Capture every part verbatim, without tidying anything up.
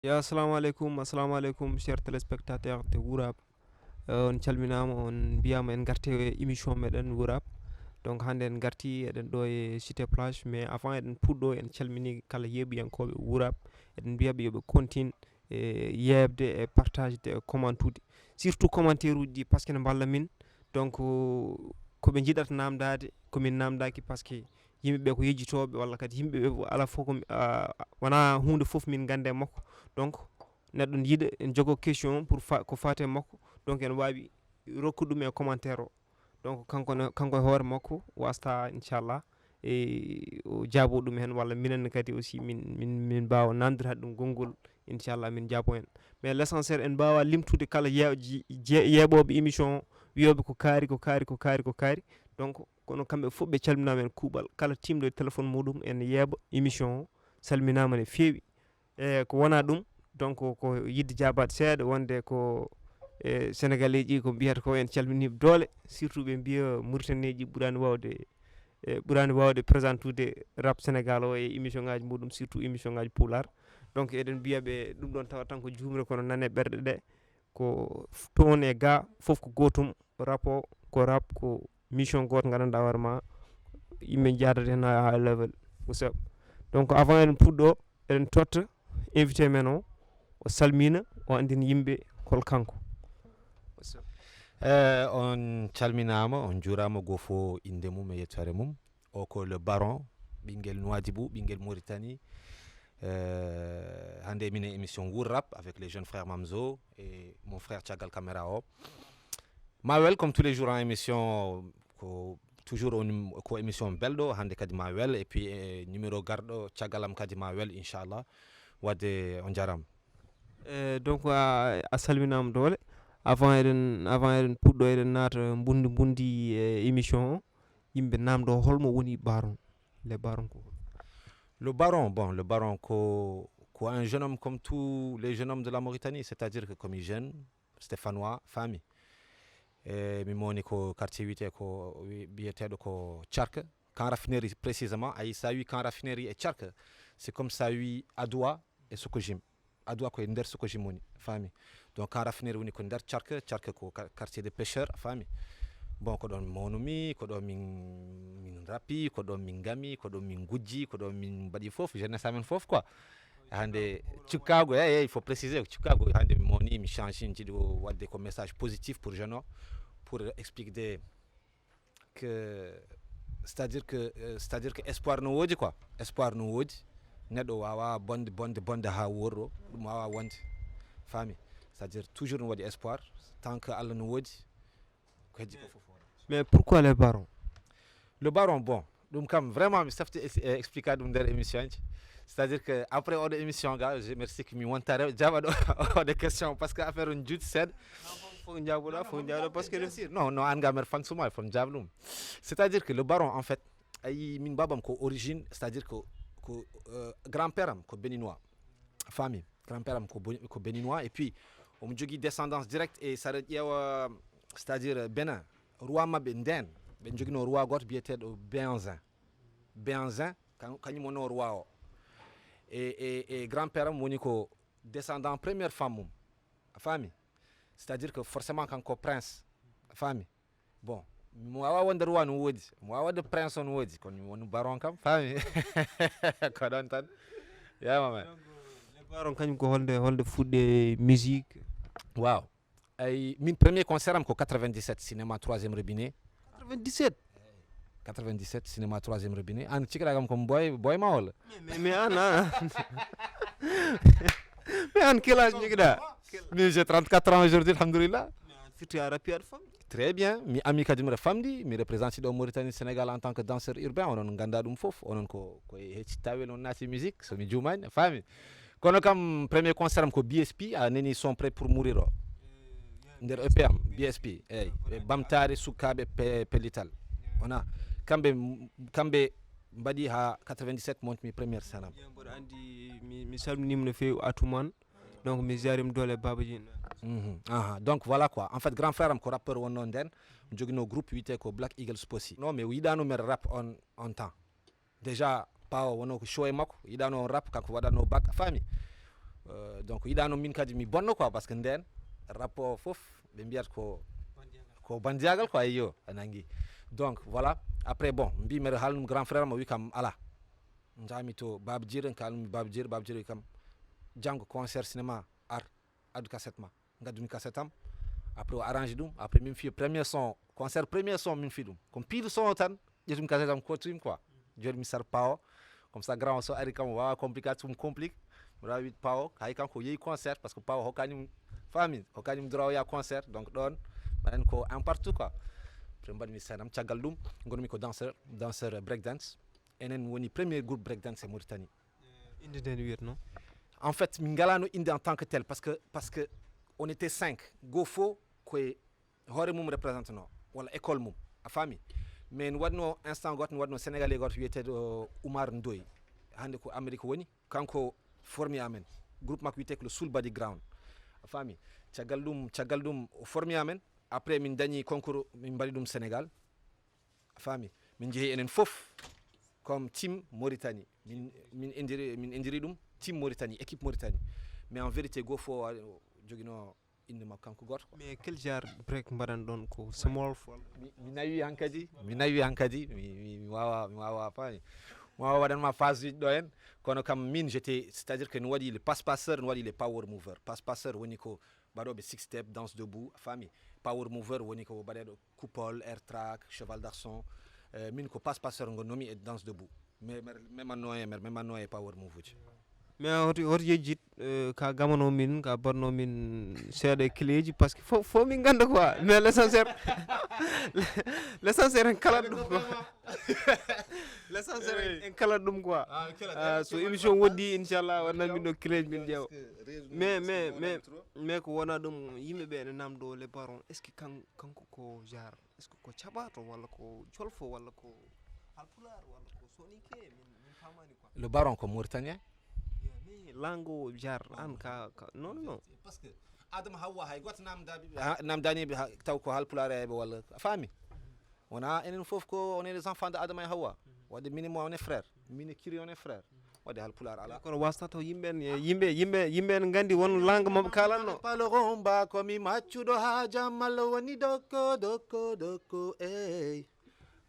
Ya, assalamu aleykum, assalamu aleykum, cher téléspectateur de Wurab. Euh, on calminama, on mbiyama en garte e émission meɗen Wurab. Donc hande en garti eɗen ɗo e Cité Plage, mais avant eɗen puɗɗo, en calmini kala yeeɓiyankoɓe Wurab. Eɗen mbiyaɓe yoɓe continue e yeɓde e partage de e commentude, surtout commentaire uji ɗi, parce que ne mballa min. Donc koɓe jiɗata namdade komin namdaki, parce que yimɓeɓe ko yejjitoɓe, walla kadi yimɓeɓe ala fof ko, ah, wona hunde fof min ganda e makko. Donc neɗɗo ne yiɗa en jogo question pour fa ko fate makko, donc en wawi rokkude ɗum e commentaire o. Donc kanko ne, kanko e hoore makko wasta, inchallah, e o jaabo ɗum hen, walla minen kadi aussi min min min mbawa nandirade ɗum gongol, inchallah min jaabo hen. Mais l'essentiel en mbawa limtude kala ye- je- je- yeeɓoɓe émission o, wiyoɓe ko kaari, ko kaari, ko kaari, ko kaari. Donc kono kamɓe fof ɓe calminama en kuuɓal, kala timɗo e téléphone muɗum en yeeɓa émission o, salminama ne feewi. E ko wona ɗum, donc ko yidde jabade seeɗa wonde ko e sénégalais ji ko mbiyata ko en calminiɓe doole, surtout ɓe mbiya mauritanien ji ɓurani wawde e ɓurani wawde présentude rap sénégal o e émission ngaji muɗum, surtout émission ngaji pular. Donc eɗen mbiya ɓe ɗum ɗon tawa tan ko jumre, kono nane ɓerɗe ɗe ko f- toon e ga fof ko gotum. Rap o ko rap, ko mission goto gandanɗa hoore ma, yimɓe jadata hen ha high level. What's up? Donc avant eɗen puɗɗo, eɗen totta invité men o, o salmina, o andina yimɓe hol kanko. What's up? Eh, on calminama, on juurama, goo fof inde mum e yettore mum. O ko le baron, ɓinguel Nouadhibou, ɓinguel Mauritanie. Euh, hande mine émission Wour Rap avec les jeunes frères Mamzo et mon frère Tiagal Caméra o. Ma wel, comme tous les jours en émission, ko toujours on, ko émission belɗo, hande kadi ma wel, et puis eh, numéro garɗo caggal am kadi ma wel, inchallah. Wadde on jarama. E donc a, a salminama doole. Avant eɗen avant eɗen puɗɗo eɗen naata mbundi mbundi e émission o, yimɓe namdo holmo woni baron, le baron ko hol? Le baron, bon, le baron ko, ko un jeune homme comme tous les jeunes hommes de la Mauritanie, c'est-à-dire que comme jeune stéphanois, famille. E mi moni ko quartier wiyete ko wi- biyeteɗo ko Carque, camp raffinerie précisément. Ayi, sa wi camp raffinerie e Carque, c'est comme sa wi Adoua e Sokojim. Adoua ko e nder Sokojim woni, famille. Donc camp raffinerie woni ko nder Carque, Carque ko quar- quartier de pêcheur, famille. Bon, ko ɗon mawnumi, ko ɗo min min rapi, ko ɗo min gami, ko ɗo min gujji, ko ɗo min mbaɗi fof, jeunesse amen fof quoi. Hande cukkago, eh, eh, il faut préciser, cukkago hande mi mawni, mi change, mi jiɗi o wadde ko message positif pour jeune o, pour expliquer que c'est-à-dire que euh, c'est-à-dire que espoir no woodi quoi. Espoir no woodi. Neɗɗo wawa bonde bonde bonde ha worro, ɗum wawa wonde, faami? C'est-à-dire toujours no waɗi espoir, tant que Allah no woodi, ko heddi ko fof. Mais pourquoi le baron? Le baron, bon, ɗum kam vraiment mi safti ex- eh, expliquer ɗum nder émission ji. C'est-à-dire que après oɗo émission ga, je merci que mi wontare jaɓaɗo oɗo question, parce que affaire on juuti seeɗa. Fof jaaboɗa fof jaaboɗa, parce que Bien sûr. Non, non, an ga mer fan suma fam jaaɓ ɗum. C'est-à-dire que le baron, en fait, ayi, min babam ko origine, c'est-à-dire que ko euh, grand-père am ko béninois, famille. Grand-père am ko bo- ko béninois, et puis omo jogui descendance directe e saɗa ƴeewa, c'est-à-dire Bénin, roi mabɓe nden ɓe joguino roi goto biyeteɗo Béanzin. Béanzin kan- kañum wonno roi o. E, e, e grand-père am woni ko descendant première femme mum, a faami? C'est-à-dire que forcément kanko prince, a faami? Bon, mo wawa wonde roi no woodi, mo wawa wonde prince on woodi, kono mi woni baron kam, faami? Ko ɗon tan. Yama men. Le baron kañum ko holde holde fuɗɗe musique? Waaw. Ay, min premier concert am ko quatre-vingt-dix-sept cinéma troisième robinet. Quatre-vingt-dix-sept. Quatre-vingt-dix-sept cinéma troisième robinet. An cikkaɗa kam ko boy boy ma wala? Mais mais an an. Mais an quel âge jogiɗa? Mais j'ai trente-quatre ans aujourd'hui, alhamdulillah. Surtout a rapi aɗa famɗi. Très bien, mi ami kadi mbiɗa famɗi, mi représente ɗo Mauritanie, Sénégal en tant que danseur urbain, onon ganda ɗum fof, onon ko ko e hecci tawel on naati musique, so mi juumani, a faami? Kono kam premier concert am ko B S P, a nani son prêt pour mourir o. Nder E P am, B S P, eyyi. Ɓe bamtare sukaɓe pe- pellital. Wona kamɓe kamɓe mbaɗi ha quatre-vingt-dix-sept monti mi première scène am. Mboɗo andi mi mi salminima no feewi Atoumane. Donc mi jarima doole Baba Dieng. Mhm. Aha. Donc voilà quoi. En fait grand frère am ko rappeur wonno nden, mi jogino groupe wiyete ko Black Eagles Posse. Non, mais yiɗano men rap on on temps. Déjà pawa wonno ko show e makko, yiɗano on rap, kanko waɗano bac, a faami? Euh, donc yiɗano min kadi mi bonno quoi, parce que nden rap o fof ɓe mbiyat ko ko bandiyagal quoi, yo a nangi. Donc voilà, après bon, mbi mbeɗa haalnum grand frère am, o wi kam ala. Njami to Baba Jir, en kalnum Baba Jir, Baba Jir wi kam janngo concert cinéma, ar addu cassette ma. Ngaddumi cassette am, après o arrange ɗum, après min fiya premier son, concert premier son min fi ɗum, comme piiɗo son o tan, ƴettumi cassette am, kottumi quoi. Joni mi sar pawo, comme ça grand o so ari kam wawa compliqué, tum complique. Mbiɗa wawi wiide pawo hay kanko yeehi concert, parce que pawo hokkanimo, fami hokkanimo droit o yaha concert, donc ɗon mbaɗen ko un partout quoi. Après mbaɗmi scène am, caggal ɗum gonmi ko danseur, danseur breakdance. Enen woni premier groupe breakdance e Mauritanie. Inde nden wiyatno? En fait min ngalano inde en tant que tel, parce que parce que on était cinq, goo fof koye hoore mum représenteno walla école mum, a faami. Mais no waɗno instant goto, no waɗno sénégalais goto wiyeteɗo Oumar Ndoye, hannde ko Amérique woni, kanko formi amen, groupe makko wiyete ko le Soul Body Ground, a faami. Caggal ɗum caggal ɗum o formi amen, après min dañi concours, min mbaɗi ɗum Sénégal, a faami. Min jeehi enen fof comme team Mauritanie, min min indiri min indiri ɗum team Mauritanie, équipe Mauritanie. Mais en vérité goo fof o jogino inde makko kanko goto quoi. Mais quel genre break mbaɗan ɗon, ko small fall? Mi- mi nawi hankadi, mi nawi hankadi mi mi- mi wawa mi wawa faami, mi wawa waɗanma phase uji ɗo hen. Kono kam min j'étais, c'est à dire que no waɗi le passe passeur, no waɗi le power mover. Passe passeur woni ko baɗoɓe six step, danse debout, a faami. Power mover woni ko baɗeɗo coupole, air track, cheval d'arçon. Euh, min ko passe passeur gonnomi e danse debout. Mais memanno e mer memanno e power move uji. Mais hoto hoto yejjit, euh, ka gamano min ka batno min seeɗa e cléji, parce que fof fof min ganda quoi, mais l'essentiel l'essentiel en kala ɗum quoi. L'essentiel en kala ɗum quoi. Ah, so émission woddi inchallah wonnan min ɗo cléji min ƴeewa. Mais mais mais mais ko wona ɗum, yimɓe ɓe ene namdo le baron, est ce que kan kanko ko genre, est ce que ko caɓato walla ko jolfo walla ko halpulaar walla ko soninke? Min min famani quoi. Le baron ko mauritanien. Mais langue o genre an ka ka non non. Parce que Adama Hawwa hay goto namdaɓe namdaniɓe taw ko halpulareɓe walla, a faami. Wona enen fof ko on est les enfants de Adama e Hawwa. Wadde min e moi on est frère, min e Kiri on est frère. Wadde halpulaar ala. Kono wasta taw yimɓe en yimɓe yimɓe yimɓe en gandi won langue mabɓe kalanno. Parleront mba komi maccuɗo ha jammal woni dokko dokko dokko ey.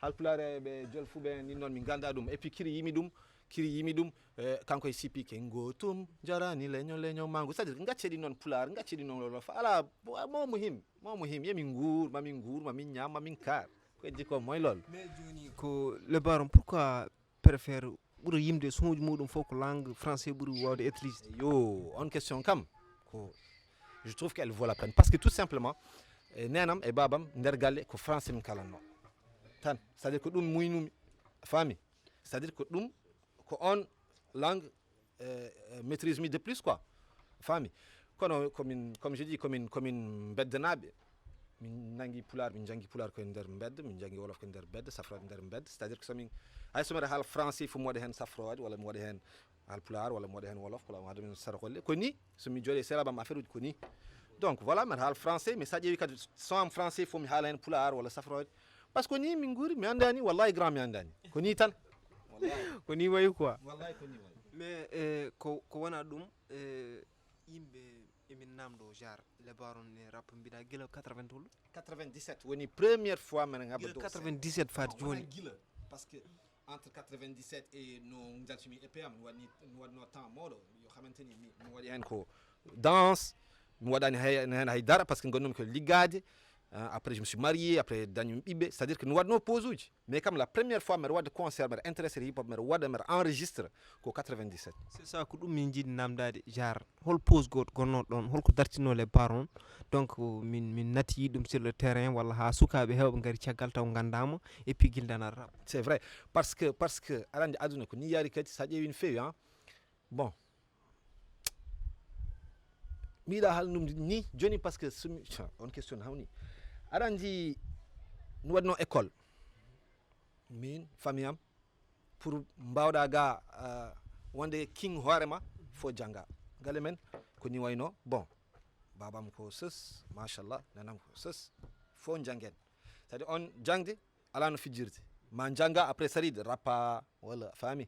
Halpulareɓe jolfuɓe en ɗin noon min ganda ɗum, et puis Kiri yimi ɗum. Kiri yimi ɗum. Eh, kanko e sipi ke gotum jarani leño leño mango, c'est à dire gacce ɗin noon pulaar, gacce ɗin noon wolof, ala. Mo muhim, mo muhim, yemi nguur mamin nguur mamin ñaam mamin kaar. Ko eddi ko moy lool. Mais joni ko le baron, pourquoi préfère ɓura yimde soñuji muɗum fof ko langue français ɓuri wawde étrise? Yo, on question kam ko, je trouve qu'elle vaut la peine, parce que tout simplement, eh, nenam e babam nder galle ko français min kalanno tan, c'est à dire ko ɗum muynumi, a faami. C'est à dire ko ɗum ko on langue, euh, euh, maîtrise mi de plus quoi, a faami. Kono komin comme je dis komin komin beddanaɓe, min nangi pulaar, min jangi pulaar koye nder mbedda, min jangi wolof koye nder mbedda, safrade nder mbedda, c'est à dire que somin hay someɗa haal français fof mi waɗa hen safrode walla mi waɗa hen halpulaar walla mi waɗa hen wolof walla mi waɗa hen sarakolle, ko ni. Somi jooɗi e selabam affaire uji ko ni. Donc voilà, mbeɗa haal français, mais sa ƴeewi kadi son am français fof mi haala hen pulaar walla safrode. Parce que ko ni min guuri, mi andani wallahi grand, mi andani, ko ni tan. Ko ni wayi quoi. Wallahi ko ni wayi. Mais eh, ko ko wona ɗum, eh, yimɓe emin namdo genre le baron ne rap mbiɗa gila quatre-vingt tol. Quatre-vingt-dix-sept woni première fois mbeɗa ngabba Gila quatre-vingt-dix-sept fat joni. Gila, parce que entre quatre-vingt-dix-sept et no jaltumi E P am, mi waɗni mi waɗno temps mawɗo yo xamanteni mi mi waɗi hen ko danse, mi waɗani hay- hen hay dara, parce que gonnomi ko liggade. Hein, après je me suis marié, après dañum ɓiɓɓe, c'est à dire que mi waɗno pause uji, mais kam la première fois mbeɗa waɗa concert, mbeɗa intéressé e hip hop, mbeɗa waɗa, mbeɗa enregistre, ko quatre-vingt-dix-sept. C'est ça, ko ɗum min jiiɗi namdade genre hol pause goto gonnoɗo ɗon, holko dartinno le baron? Donc min min natti ɗum sur le terrain walla ha sukaɓe hewɓe gari caggal taw gandama et puis guila dana rap. C'est vrai, parce que parce que aɗa andi aduna ko ni yaari kadi, sa ƴeewi no feewi, hein. Bon, mi yiɗa haalnum ni joni, parce que somi on question hawni. Aɗa andi no waɗno école, min famille am, pour mbawɗa ga, euh, wonde king hoorema, fo jannga. Galle men ko ni wayno. Bon, babam ko sës, machallah, nanam ko sës, fo janngen. C'est à dire on jangde ala no fijirde, ma jannga après saride rappa walla, a faami.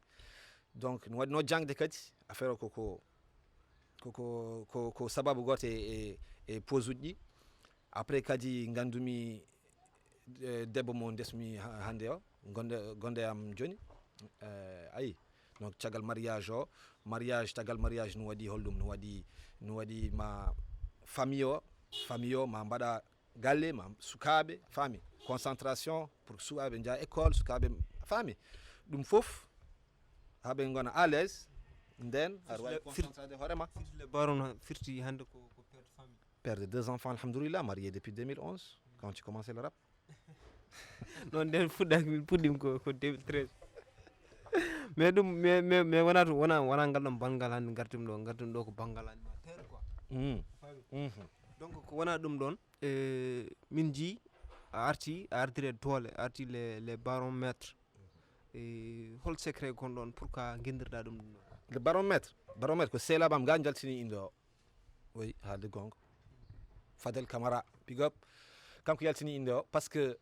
Donc no waɗno jangde kadi, affaire o koko ko ko ko ko sababu gooto e e e pause uji ɗi. Après kadi ngandumi eh, debbo mo ndesmi ha- hannde o gonde gonde am joni. Eh, ayi, donc caggal mariage o, mariage tagal mariage no waɗi holɗum, no waɗi no waɗi ma famille o famille o ma mbaɗa galle ma sukaaɓe faami, concentration pour sukaaɓe njaha école sukaaɓe faami, ɗum fof haa ɓe ngona à l'aise. Nden aɗa wawi concentrade hoorema. Firti le baron, firti hannde ko ko père de famille. Père de deux enfants, alhamdulillah, marié depuis deux mille onze, quand tu commençais le rap. Non, nden fuɗɗaki min puɗɗim ko ko deux mille treize. Mais ɗum mais mais mais wona ɗum wona wona ngal ɗon banngal hannde ngartum ɗo ngartum ɗo ko banngal animateur quoi. Mm. Faami. Mhm. Donc ko wona ɗum ɗon, eh, min jii a arti a artire doole a arti les les baromètres. Eh, hol secret kon ɗon pour que ngendirɗa ɗum ɗum ɗon? Le baromètre, baromètre ko seelabam ga jaltini inde o. Oui, haalde gonga. Fadel Camara, big up. Kanko yaltini inde o parce que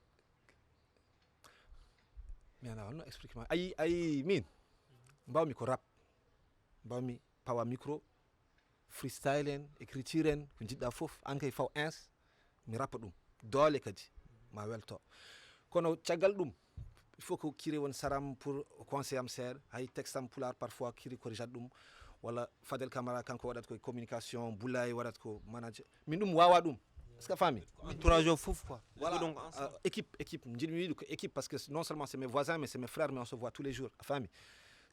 mi ana holno explique ma ayi ayi min mbawmi ko rap, mbawmi pawa micro, freestyle en, écriture en, ko jiɗɗa fof an kay faw ins mi rappa ɗum doole kadi ma welto. Kono caggal ɗum il faut ko kiri won saram pour conseil am seeɗa, hay texte am pulaar parfois kiri corrigeat ɗum. Walla Fadel Camara kanko waɗat ko communication, Boulay waɗat ko manager, min ɗum wawa ɗum. Est-ce que a faami? Entourage o fof quoi. Voilà. Donc ensemble. Euh, équipe équipe jiɗmi wiide ko équipe parce que non seulement c'est mes voisins mais c'est mes frères mais on se voit tous les jours, a faami?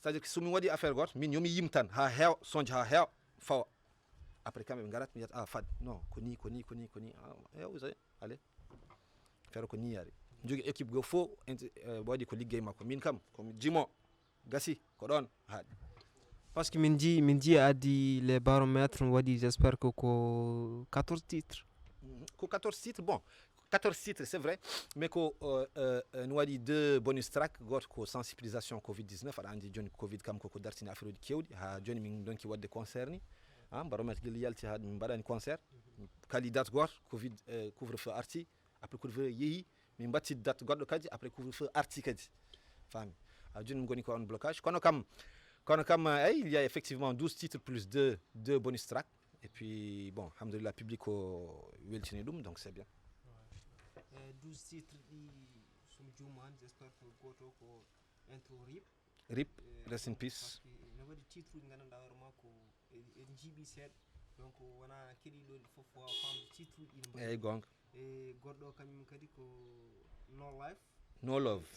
C'est à dire que somi waɗi affaire goto min yomi yim tan ha heewa sonje ha heewa fawa. Après kamɓe ɓe garat mi wiyata ah Fad non ko ni ko ni ko ni ko ni. Ah, eh, vous savez, allez. Feere ko ni yari jogui équipe go fo waɗi ko liggey makko min kam komi jimo. Gasi ko ɗon haaɗi. Parce que min jii min jii a addi les baromètres mi waɗi j'espère que ko quatorze titres. Mhm. Ko quatorze titres, bon, quatorze titres c'est vrai, mais ko euh, euh, euh, no waɗi deux bonus track, goto ko sensibilisation covid dix-neuf, aɗa andi joni covid kam koko dartini affaire uji kewɗi ha joni min donki wadde concert ni. Ah, baromètre gila yalti ha min mbaɗani concert, kali date goto covid, euh, couvre feu arti. Après couvre feu yeehi, min mbattit date goɗɗo kadi après couvre feu arti kadi. Faami? A joni min goni ko on blocage kono kam kono kam, eh, il y a effectivement douze titres plus deux deux bonus track. Et puis bon, alhamdulillah, public ko weltini ɗum, donc c'est bien. E douze titres ɗi, somi juumani, j'espère que goto ko intro rip. Rip, rest in peace. Parce que ene waɗi titre uji gandanɗa hoore ma ko en jiiɓi seeɗa, donc wona keɗiɗo ɗi fof wawa famde titre uji ɗi no mbaɗi. Eyyi, gonga. E goɗɗo kañum kadi ko No Life. No love.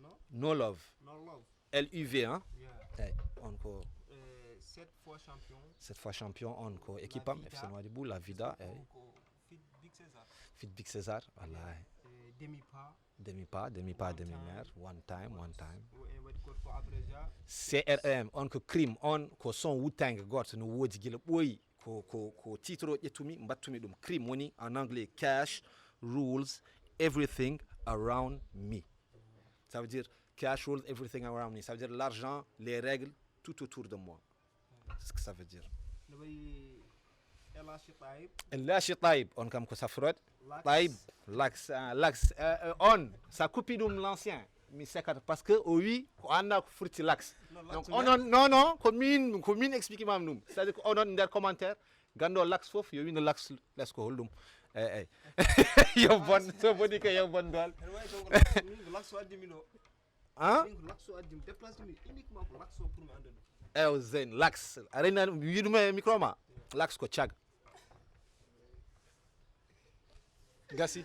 No No love. No Love. L U V, hein? Yeah. Eyyi, on ko E sept fois champion. Cette fois champion, on ko équipe am, F C Noir Debout, La Vida, eyyi. Ko Fit Big César. Fit Big César, wallahi. E demi pas. Demi pas, demi pas, demi mère, one time, one time. Ene waɗi goto ko après ja. C R M, on ko crime, on ko son wuttayga goto no woodi gila ɓooyi. Ko ko ko titre o ƴettumi mbattumi ɗum. Crime woni en anglais cash rules everything around me. Ça veut dire cash rules everything around me. Ça veut dire l'argent, les règles tout autour de moi. C'est ce que ça veut dire. No wayi Elashi Taib. Elashi Taib, on kam ko safrode. Lax. Taib, lax, ah, lax. Euh, euh, on, ça coupe ɗum l'ancien. Mi sekata parce que o wi ko anda ko furti lax. Donc onon non non ko min ko min explique mam ɗum. C'est-à-dire ko onon nder commentaire gando lax fof yo wino lax lax ko holɗum. Eyyi eyyi. Yo bon so boni ko yo bon dol. Ene wayi taw ko lax min ko lax o addi mi ɗo. Hein? Min ko lax o addi mi déplace mi uniquement ko lax o pour mi anda ɗum. Ew Zain lax a renani mi wiɗum e micro ma. Lax ko caga. Gasi.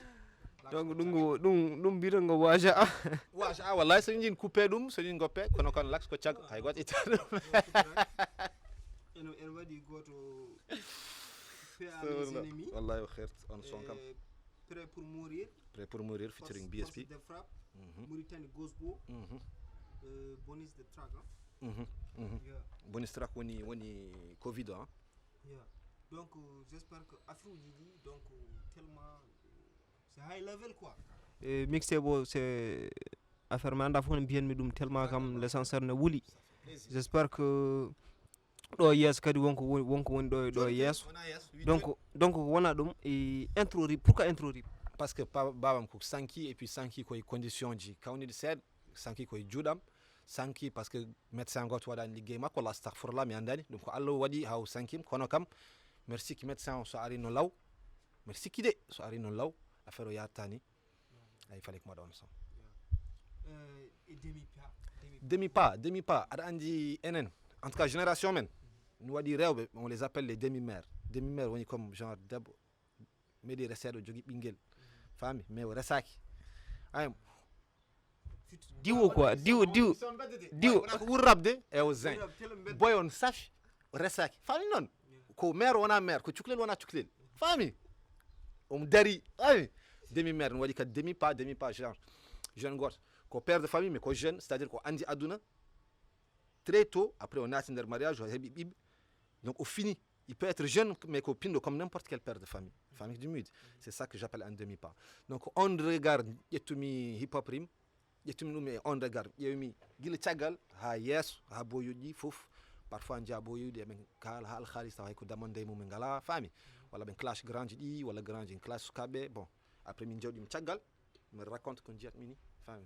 Donc ɗum ko ɗum ɗum mbiyeten ko waja. Waja wallahi so jin coupé ɗum so jin goppe kono kon lax ko caga hay goto itta ɗum. Ene ene waɗi goto. P A mes ennemis. Wallahi o xert on son kam. Prêt pour mourir. Prêt pour mourir featuring B S P. De frappe. Mauritanie Gosbo. Bonus de track. Bonus track woni woni covid o. Yeah. Donc j'espère que affaire uji ɗi donc tellement c'est high level quoi. E mixtape o c'est affaire mi anda fof no mbiyanmi ɗum tellement kam l'essentiel ne wuli. J'espère que ɗo yeeso kadi wonko woni wonko woni ɗo ɗo yeeso. Donc donc wona ɗum e intro rip pourquoi intro rip? Parce que babam ko sanki et puis sanki koye condition ji kawniɗi seeɗa, sanki koye juuɗam. sanki parce que médecin goto waɗani liggey makko, walla astahfirullah, mi andani. Ɗum ko Allah waɗi haw sankim, kono kam mbeɗa sikki médecin o so ari no law, mbeɗa sikki de so ari no law, affaire o yattani. Ay, fallait ko mbaɗa on son. Euh, et demi pas, demi Demi pas, demi pas, aɗa andi enen, en tout cas génération men, no waɗi rewɓe, on les appelle les demi mères. Demi mère woni comme genre debbo meeɗi reseede, o jogii ɓinngel, faami, mais o resaaki. Ay, diwo quoi, diwo diwo diwo. Wona ko ɓuri rabde e o zin. Boy on safi, o resaaki, faami noon. Ko mère wona mère, ko cuklel wona cuklel, faami. Omo dari, faami. Demi mère no waɗi kadi demi pas, demi pas, genre jeune goto, ko père de famille mais ko jeune, c'est à dire ko andi aduna très tôt. Après o naati nder mariage, o heɓi ɓiɓɓe, donc o fini. Il peut être jeune mais ko pinɗo comme n'importe quel père de famille, famille du mid. C'est ça que j'appelle un demi pas. Donc on regard, ƴettumi hip hop rim, ƴettumi ɗum e on regard, ƴeewmi gila caggal ha yeeso, ha boyuɗi ɗi fof. Parfois njiya boyuɗi eɓen kaala haala haalis, tawa hay ko damande e mum ɓe ngala, faami. Walla ɓen clash grande ɗi, walla grande en clash sukaɓe. Bon, après min jawɗimi caggal, mi raconte ko jiyatmi ni, faami.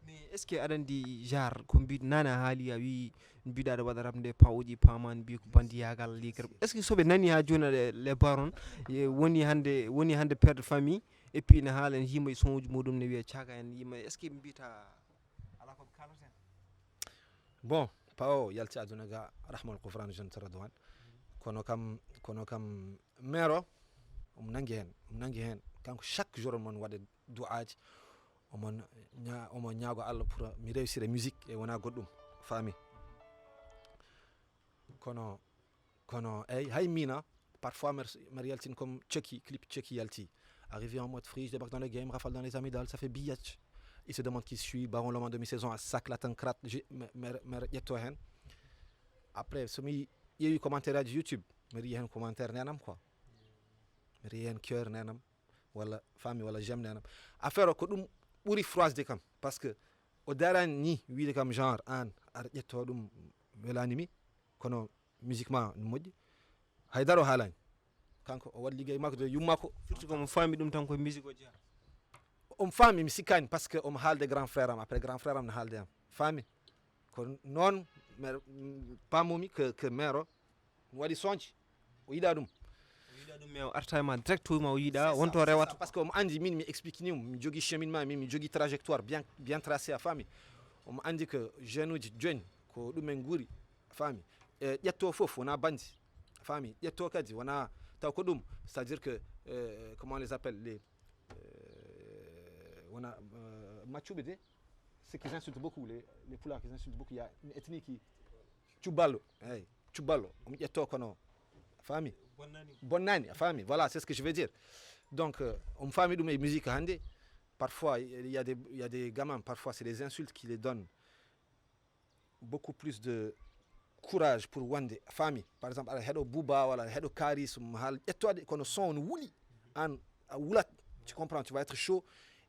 Mais est ce que aɗa andi genre ko mbiɗ nane a haali a wi mbiɗa aɗa waɗa rap nde pawoji pamani mbi ko bandiyagal ligue, est ce que soɓe nani ha joni aɗa les baron woni hande woni hande père de famille, et puis ne haala en yima e son uji muɗum ne wiya caga en yima, est ce que mbita ala ko kalaten? Bon, pawo yalti aduna ga, rahmal kufran, je ne te redouane. Kono kam, kono kam mère o, omo nangi hen, omo nangi hen. Kanko chaque jour mon waɗa du'aaji, omo ña- omo ñaago Allah pour mi réussir e musique e wona goɗɗum, faami. Kono kono ey, hay mina, parfois mère mère yaltin comme Chucky, clip Chucky yalti. Arrivé en mode free, je débarque dans le game, rafale dans les amygdales, ça fait biatch. Il se demande qui je suis, baron le monde de mi saison à sac latin crat. Mère ƴetto hen. Après somi ƴeewi commentaire aji YouTube, mi ri hen commentaire nenam quoi, mi ri hen cœur nenam, walla faami walla j'aime nenam. Affaire o ko ɗum ɓuri froisde kam, parce que o darani ni wiide kam genre an aɗa ƴetto ɗum, welani mi. Kono musique ma no moƴƴi, haydara o haalani. Kanko o waɗi liggey makko de yumma ko. Surtout komo faami ɗum tan koye musique o jeeya. Omo faami, mi sikkani, parce que omo haalde grand frère am, après grand frère am no haalde am, faami. Ko noon mère pamomi que que mère o no waɗi sonji, o yiɗa ɗum. O yiɗa ɗum mais o arta e ma direct, o wima o yiɗa wonto rewata. Parce que omo andi min mi explique ni, mi jogui cheminement, min mi jogui trajectoire bien bien tracé, a faami. Omo andi que jeune uji joni ko ɗum en guuri, a faami. E ƴetto fof wona bandi, a faami. Ƴetto kadi wona taw ko ɗum, c'est à dire que euh, comment on les appelle, les euh, wona euh, maccuɓe de, ce qu'ils insultent beaucoup, les, les pulaar, qu'ils insultent beaucoup, il y a une ethnie qui cubballo, eyyi, cubballo omo ƴetto kono, a faami, bonnani, a faami. Voilà, c'est ce que je veux dire. Donc euh, omo faami ɗum e musique hannde. Parfois il y a des, il y a des gamins, parfois c'est des insultes qui les donnent beaucoup plus de courage pour wonde, a faami. Par exemple aɗa heɗo Booba walla aɗa heɗo Karis, omo haala ƴettoɗe kono son no wuli, an a wulat, tu comprends, tu vas être chaud.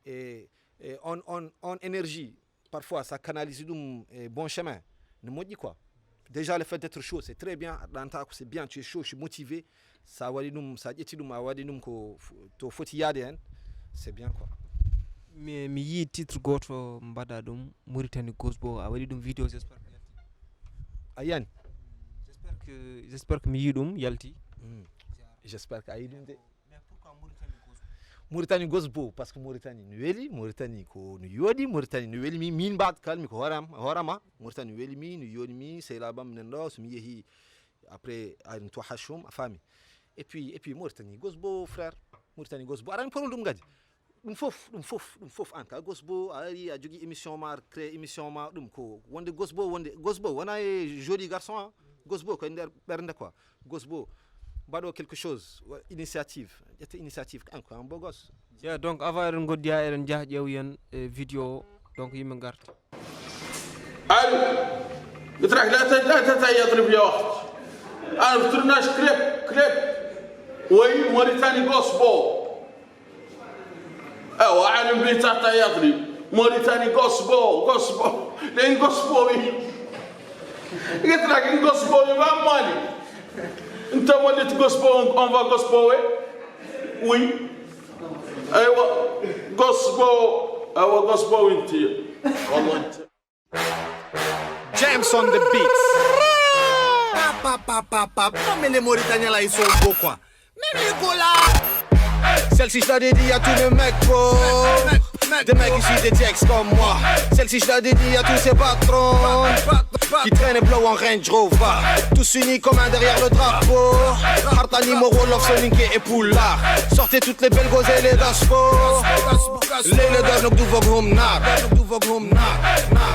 Et, et on, on, on énergie, parfois ça canalise ɗum e bon chemin, no moƴƴi quoi. Déjà le fait d'être chaud c'est très bien, aɗa ɗanta ko c'est bien, tu es chaud, tu es motivé. Sa waɗi ɗum, sa ƴetti ɗum, a waɗi ɗum ko to foti yaade hen, c'est bien quoi. Mi mi yii titre goto mbaɗa ɗum Mauritanie Gosbo, a waɗi ɗum vidéo, j'espère que yalti. A yiyani? J'espère que j'espère que mi yii ɗum yalti. J'espère que a yii ɗum de. Mauritanie Gosbo, parce que Mauritanie no weli, Mauritanie ko no yooɗi, Mauritanie no weli mi, min mbaɗ kalmi ko hoorema, hoorema. Mauritanie no weli mi, no yooɗi mi, sehlabam nen ɗo, somi yeehi après aɗum to Hachum, a faami. Et puis et puis Mauritanie Gosbo frère, Mauritanie Gosbo aɗa andi problème ɗum kadi. Ɗum fof ɗum fof ɗum fof an ka Gosbo a ari a jogui émission ma, créé émission ma, ɗum ko wonde Gosbo, wonde Gosbo wona e joli garçon a. Gosbo koye nder ɓernde quoi. Gosbo mbaɗo quelque chose, initiative, ƴetta initiative, an ko un beau gosse. Jeeya donc avant eɗen goɗɗoya eɗen jaaha ƴeewoyen e vidéo o, donc yimɓe garta. Allô. Mitrak la tata tata yadrib ya wakht. Allô, tournage clip clip. Oui, Mauritanie Gosbo. Ewa, alim bi tata yadrib. Mauritanie Gosbo Gosbo. Len Gosbo wi. Mitrak in Gosbo wi ma mali. Nta walit Gosbo, on va Gosbo wi. Oui. Ewa. Gosbo. Ewa Gosbo winti. Wallahi. James on the beats. Pa, pa, pa, pa, pa. Non, mais les Mauritaniens là, ils sont beaux quoi. Même les gars là. Celle-ci, je la dédie à tous mes mecs, bro. Des mecs issus des T X comme moi. Celle-ci, je la dédie à tous ces patrons qui traînent et blow en Range Rover. Tous unis comme un derrière le drapeau. Hartani, Moro, Love, Sonic et Poula. Sortez toutes les belles gosses et les daspo. Les le dos, nous devons gomnar.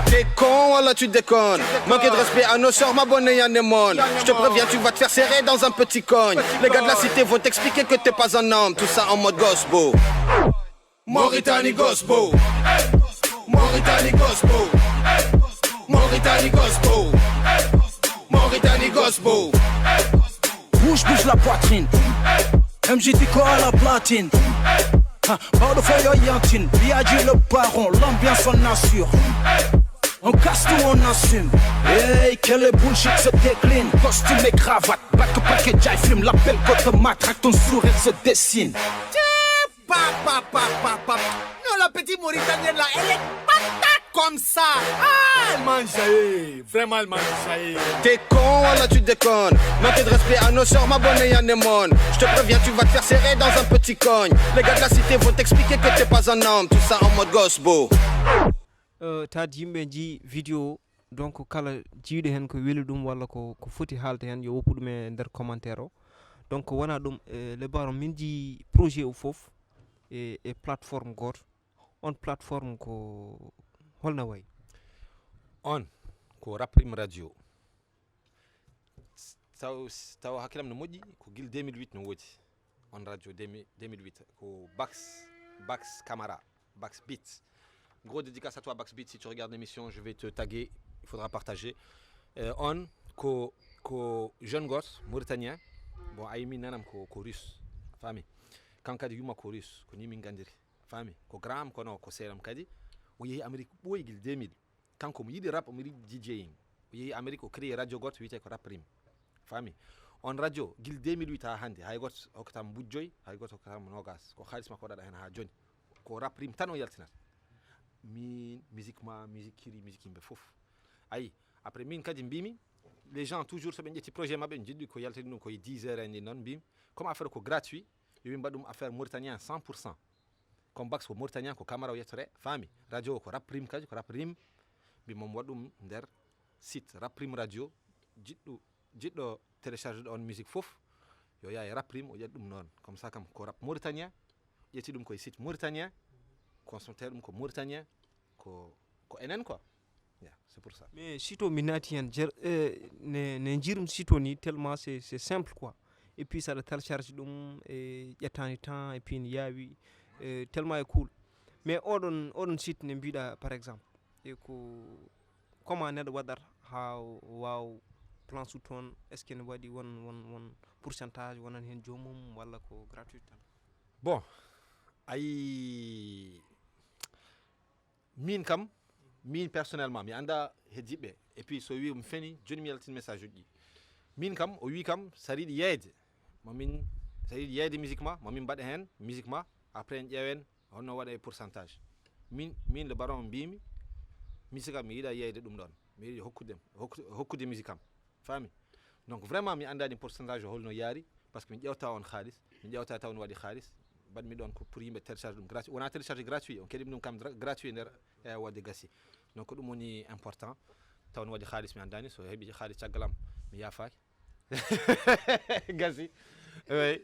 T'es con, voilà, tu déconnes. Manque de respect à nos sœurs, ma bonne et anémone. Je te préviens, tu vas te faire serrer dans un petit coin. Les gars de la cité vont t'expliquer que t'es pas un homme. Tout ça en mode gospel. Mauritanie Gospel. Mauritanie Gospel. Mauritanie Gospel. Mauritanie Gospel. Bouge, bouge la poitrine. M J T quoi à la platine. Hein, Bordeaux, faut y en tin. B I G le baron, l'ambiance on assure. On casse tout, on assume. Hey, que le bullshit se décline. Costume et cravate, backpack et jive film. L'appel côté matraque, ton sourire se dessine. Pa, pa, pa, pa, pa. Non, la petite Mauritanienne là, elle est patate comme ça. Ah, elle mange, eh. Vraiment, elle mange, eh. T'es con, voilà, tu déconnes. Manque de respect à nos sœurs, ma bonne et anémone. Je te préviens, tu vas te faire serrer dans un petit coin. Les gars de la cité vont t'expliquer que t'es pas un homme. Tout ça en mode gospel. Taade yimɓe nji vidéo o, donc kala jiiɗo heen ko weli ɗum walla ko ko foti haalde heen yo woppu ɗum e nder commentaire o. Donc wona ɗum, le baron min nji projet o fof e e plateforme gooto. On plateforme ko holno wayi? On ko Raprim Radio. Taw taw hakkilam no moƴƴi ko gil deux mille huit no woodi. On radio deux mille huit ko Bax Bax Camara, Bax Beats. Gros dédicace à toi Bax Beats, si tu regardes l'émission, je vais te taguer, il faudra partager. Euh, on ko ko jeune gosse mauritanien. Bon, ayi min nanam ko ko russe. Fami. Kan kadi yuma ko russe, ko ni min gandiri. Fami. Ko grand am kono ko seram kadi. O yehi Amérique ɓoygil deux mille. Kanko mo yiɗi rap, omo yiɗi DJing. O yehi Amérique, o créé radio goto wiyete ko Rap Rim. Fami. On radio gil deux mille huit ha hande, hay goto hokkatamo mbujjoy, hay goto hokkatamo nogas. Ko xaalis makko waɗata hen ha joni. Ko Rap Rim tan o yaltinata. Min musique ma, musique kiri, musique yimɓe fof. Ayi, après min kadi mbimi les gens toujours so ɓe ƴetti projet mabɓe, jiɗɗi ko yaltini ɗum koye dix heures en ni noon, mbimi comme affaire ko gratuit, yomin mbaɗ ɗum affaire mauritanien cent pour cent. Comme Bax ko mauritanien, ko Camara o yettore, fami. Radio o ko Rap Rim kadi, ko Rap Rim. Mbi mom waɗ ɗum nder site Rap Rim Radio. Jiɗɗo jiɗɗo télécharge ɗo on musique fof, yo yaye Rap Rim o ƴetti ɗum noon. Comme ça kam ko rap mauritanien, ƴetti ɗum koye site mauritanien, consommateur ɗum ko mauritanien, ko ko enen quoi. Yeah, c'est pour ça. Mais site o mi naati heen, ne ne njirum site o ni tellement c'est c'est simple quoi. Et puis saɗa télécharge ɗum e ƴettani temps et puis ne yaawi, tellement e cool. Mais oɗon oɗon site ne mbiɗa par exemple e ko comment neɗɗo waɗata ha waaw, plan su toon? Est ce que ne waɗi won won won pourcentage wonan heen joomum walla ko gratuit tan? Bon, ayi, min kam, min personnellement mi anda heddiɓe, et puis so wi mi feni joni mi yaltin message uji ɗi. Min kam o wi kam sa riɗi yeyde, mamin, sa riɗi yeyde musique ma, mamin mbaɗa hen musique ma, après en ƴeewen honno waɗa e pourcentage. Min min le baron mbimi musique am mi yiɗa yeyde ɗum ɗon, mi yiɗi hokkude hokkude musique am. Fami. Donc vraiment mi andani pourcentage o holno yaari, parce que mi ƴewta on xaalis, mi ƴewta taw no waɗi xaalis. Mbaɗmi ɗon ko pour yimɓe télécharge ɗum gratuit, wona télécharge gratuit, on keɗimi ɗum kam gratuit nder e wadde gasi. Donc ko ɗum woni important. Taw no waɗi xaalis mi andani, so heɓi xaalis caggal am mi yaafaki. Gasi. Oui.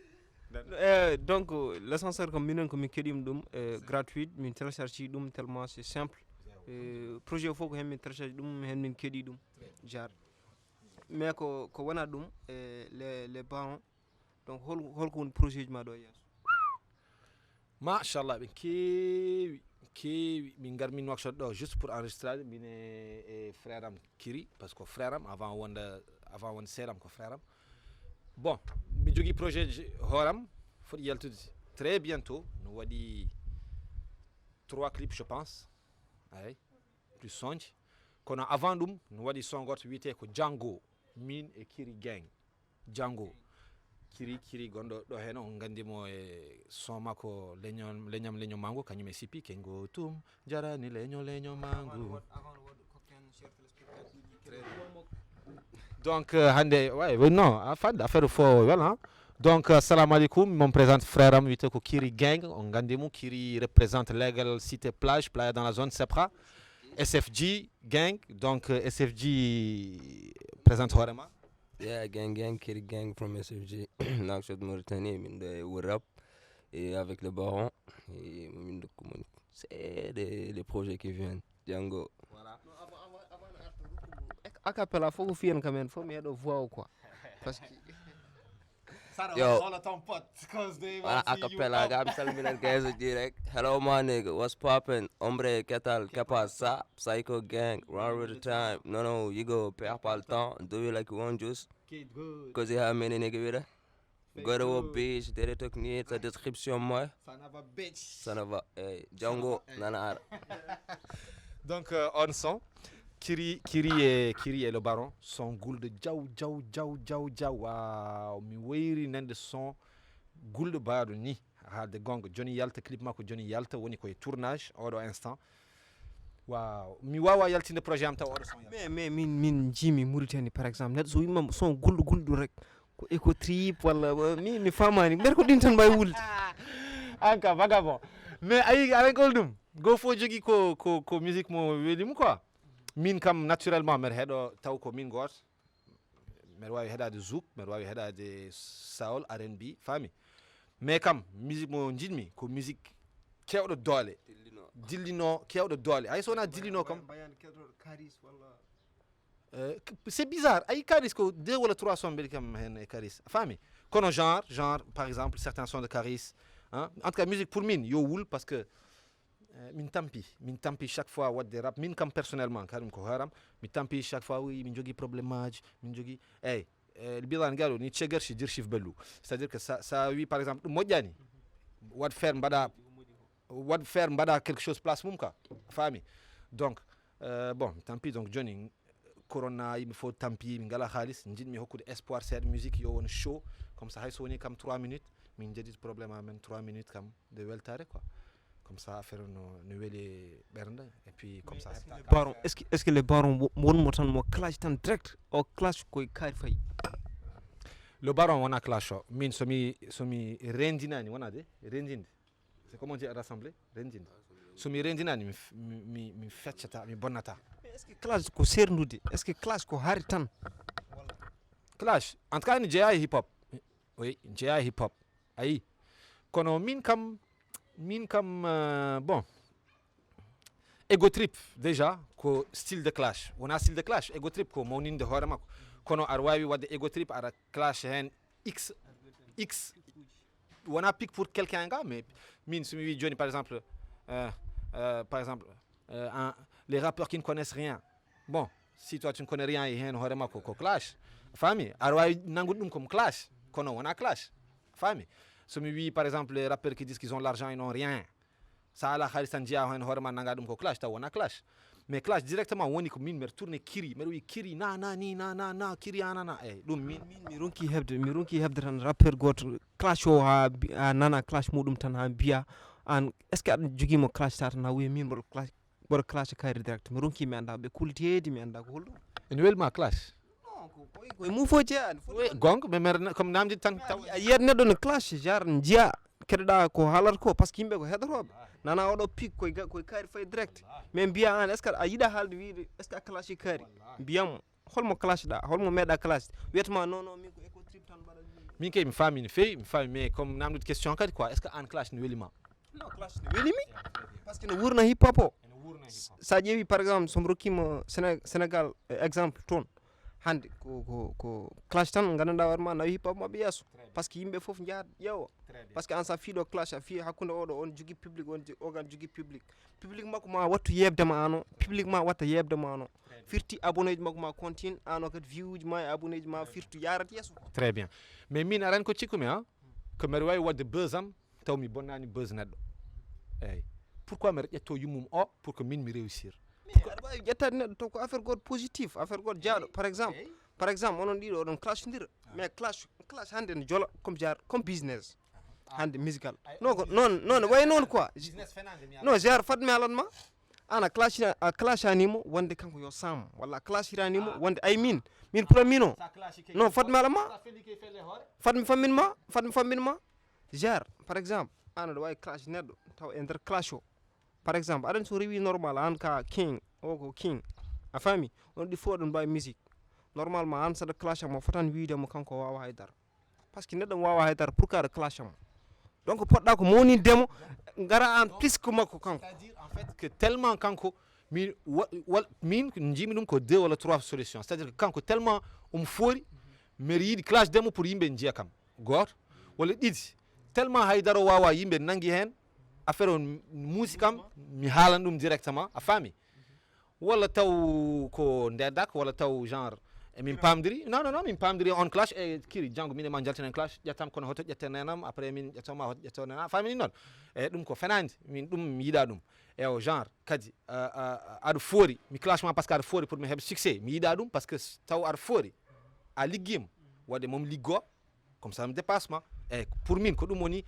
Eh, donc l'essentiel ko minen ko min keɗima ɗum, eh, gratuit, min télécharge ɗum tellement c'est simple. Eh, projet o fof ko hen min télécharge ɗum, hen min keɗi ɗum. Jar. Mais ko ko wona ɗum, eh, les les parents, donc hol holko woni projet ji ma ɗo e yeeso? Machallah, ɓe keewi keewi. Min ngar min wakshot ɗo juste pour enregistrade, min e e frère am Kiri, parce que ko frère am avant wonda, avant wonde sœur am ko frère am. Bon, mi jogui projet ji hooram foti yaltude très bientôt, no waɗi trois clips je pense. Ay, plus sonje. Kono avant ɗum no waɗi son goto wiyete ko Django, min e Kiri Gang. Django. Kiri Kiri gonɗo ɗo heno, on gandi mo e son makko leño leñam leño mango, kañum e sippi kengo tum jarani leño leño mango. Avant wood coquin, cher téléspectateur, Donc, euh, hannde, ouais, ouais, non, en fait, affaire fo, voilà, hein. Donc, euh, assalamu alaikum, mon présente frère am, wiyetee ko Kiri Gang, on gandi mo, Kiri représente Legal, Cité Plage, Playa dans la zone, Sepra, S F G Gang, donc, euh, S F G présente hoore ma. Yeah, gang, gang, Kiri Gang from S F G, Nouakchott, Mauritanie, min ɗo e Wurrap, et avec le baron, et min ɗo commune. C'est des, les projets qui viennent. Django. Voilà. A cappella fof ko fiyan kam en fof mi heɗo voix o quoi. Parce que Ça, Yo. Ton pote, cause they Voilà, a cappella, gam salminan guys direct. Hello, my nigga, what's poppin'? Hombre, ¿qué tal? ¿Qué pasa? Psycho Gang, run with the time. No, no, you go, perd pas le temps. Do you like one juice? Cause you have many nigga with it. Go to a beach, dere tok ni ta description moi. Ça va, bitch. Ça va, hey, Django, Ça va, hey. Nana Ara. Donc, euh, on sent. Kiri, Kiri et Kiri et le baron sont goulde jaw jaw jaw jaw jaw. Waaw, mi wayri nande son goulde baaɗo ni. Haalde gonga, joni yalta clip makko, joni yalta woni koye tournage oɗo instant. Waaw, mi wawa yaltinde projet am taw oɗo son yalta. mais mais min min jimi Mauritanie par exemple neɗɗo so wima son gulɗo gulɗo rek ko éco trip walla mi mi famani mbete ko ɗin tan mbawi wulde. Anka vagabond. Mais ayi aɗa gol ɗum. Go fo jogi ko ko ko musique mo weli mo quoi. Min kam naturellement mbeɗa heɗo taw ko min goto. Mbeɗa wawi heɗade zouk, mbeɗa wawi heɗade soul, R and B, fami. Mais kam musique mo jiɗmi ko musique kewɗo doole. Dillino kewɗo doole. Hay so wona dillino kam. Mbayan keɗoɗo karis walla Euh, c'est bizarre. Ay karis ko deux wala trois son mbeɗi kam hen e karis. Fami. Kono genre, genre par exemple certains sons de karis. Hein? En tout cas musique pour min yo wul parce que euh, min tampi, min tampi chaque fois wadde rap. Min kam personnellement, karim ko haram. Mi tampi chaque fois oui, min jogi problème aji, min jogi. Ey, eh, mbiɗan gaɗo ni cegar si dir shif bellu. C'est-à-dire que ça, ça oui par exemple ɗum moƴƴani. Wat faire mbaɗa wat faire mbaɗa quelque chose place mum ka. Fami. Donc euh, bon, tant pis donc joni corona yimɓe fof tampi min ngala haalis jiɗmi hokkude espoir seeɗa musique yo won show comme ça hay so woni kam trois minutes min jadit problème amen trois minutes kam de weltare quoi. Comme ça affaire no no weli ɓernde et puis comme ça. Baron est ce que est ce que le baron wonmo tan mo clash tan direct o clash koye kaari fayi. Le baron wona clash o min somi somi rendinani wona de rendinde. C'est comment dire rassembler rendinde. Somi rendinani mi f- mi mi- mi feccata mi bonnata. Est ce que clash ko serdude est ce que clash ko hari tan? Clash en tout cas ne jeeya e hip hop. Oui, jeeya e hip hop. Ayi. Kono min kam min kam euh, bon. Ego trip déjà ko style de clash wona style de clash ego trip ko mawninde hoore makko. Kono aɗa wawi wadde ego trip aɗa clash hen x x wona pic pour quelqu'un ga mais min somi wi joni par exemple euh, euh, par exemple euh, un- les rappeurs qui ne connaissent rien. Bon, si toi tu ne connais rien e hen hoore makko ko clash. Fami aɗa wawi nangude ɗum comme clash kono wona clash. Fami. Somi wi par exemple les rappeurs qui disent qu'ils ont l'argent ils n'ont rien. Sa ala haalis tan jeeya hen hoore ma nanga ɗum ko clash taw wona clash. Mais clash directement woni ko min mbeɗa tourné kiri mbeɗa wi kiri na na ni na na na kiri anana eyyi ɗum min. Min mi ronki hebde mi ronki hebde tan rappeur goto clash o ha bi- ha nana clash muɗum tan ha mbiya an est ce que aɗa joguimo clash ta tan ha wiya min mboɗo clash mboɗo clash kaari direct mi ronki mi anda ɓe kuliteedi mi anda ko holɗum. Ene welma clash. Non ko koye koye mum fof jeeya. Oui, gonga mais mbeɗa comme namdi tan taw. A yiyat neɗɗo no clash genre njiya keɗoɗa ko haalata ko par ce que yimɓe ko heɗotoɓe nana oɗo pic koye ga- koye kaari fayi direct mais mbiya an est ce que a yiɗa haalde wiide est ce que a clashi kaari mbiyam holmo clash ɗa holmo meeɗa clash wiyatma non non min ko éco trip tan mbaɗa. Min kay mi faami no feewi mi faami mais comme namdude question kadi quoi est ce que an clash no welima? Non clash no welimi par ce que no wurna hip hop o. Sa ƴeewi par exemple somi rokkima Séné- sénégal eh, exemple toon hande ko ko ko clash tan gandanɗa hoore ma nawi hip hop mabɓe yeeso par ce que yimɓe foof jahat ƴeewa par ce que an sa fiiɗo clash a fii hakkude oɗo on jogui public on ogan jogui public public makko ma wattu yebde ma ano public ma watta yebde ma ano firti abonné ji makko ma continue ano kadi view uji ma e abonné ji ma firtu yarat yeeso. Très bien. Mais min arani ko cikkumi ha ko mbeɗa wawi wadde buzz am taw mi bonnani buzz neɗɗo. Eyyi. Pourquoi mbeɗa ƴetto yummum o pour que min mi réussir? Mais aɗa wawi ƴettade neɗɗo taw ko affaire goto positif affaire goto jaaɗo par exemple par exemple onon ɗiɗo oɗon clash ndira mais clash clash hande ne jola comme genre comme business hande musical non ko non non way noon quoi. Non genre fat mi alan ma An a clash, a clashani mo wonde kanko yo sam, walla a clashirani mo wonde ay min, min pour min o. Non, fat mi ala ma. Fat mi fammin ma, fat mi fammin ma. Genre, par exemple, an aɗa wawi clash neɗɗo taw e nder clash o. Par exemple, aɗan so rewi normal, an ka king, o ko king. A fami? On ɗi fof ɗon mbawi musique. Normalement, an saɗa clash mo, fotan wiide mo kanko wawa haydara. Parce que neɗɗo mo wawa haydara, pour que aɗa clash mo. Donc poɗɗa ko mawninde mo, ngara an plus que makko kanko. C'est-à-dire en fait que tellement kanko, min wa- wal- min ko jiimi ɗum ko deux walla trois solution. C'est-à-dire que kanko tellement omo foori, mbeɗa yiɗi clash demo pour yimɓe njiya kam. Gooto. Walla ɗiɗi, tellement haydara o wawa, yimɓe nangi hen, affaire o muusi kam, mi haalan ɗum directement, a faami? Walla taw ko ndedak, walla taw genre emin pamdiri. Non, non, non, min pamdiri on clash e kiri, janngo min e ma jaltinen clash, ƴettam kono hoto ƴette nenam, après min ƴettoma hoto ƴetto nenam, a faami ni noon? E ɗum ko fenande, min ɗum mi yiɗa ɗum. E o genre kadi, a- a- aɗa foori, mi clash ma parce que aɗa foori pour mi heɓa succès, mi yiɗa ɗum parce que s- taw aɗa foori, a liggima, waɗde moom liggo, comme ça mi dépasse ma. Eyyi, pour min ko ɗum woni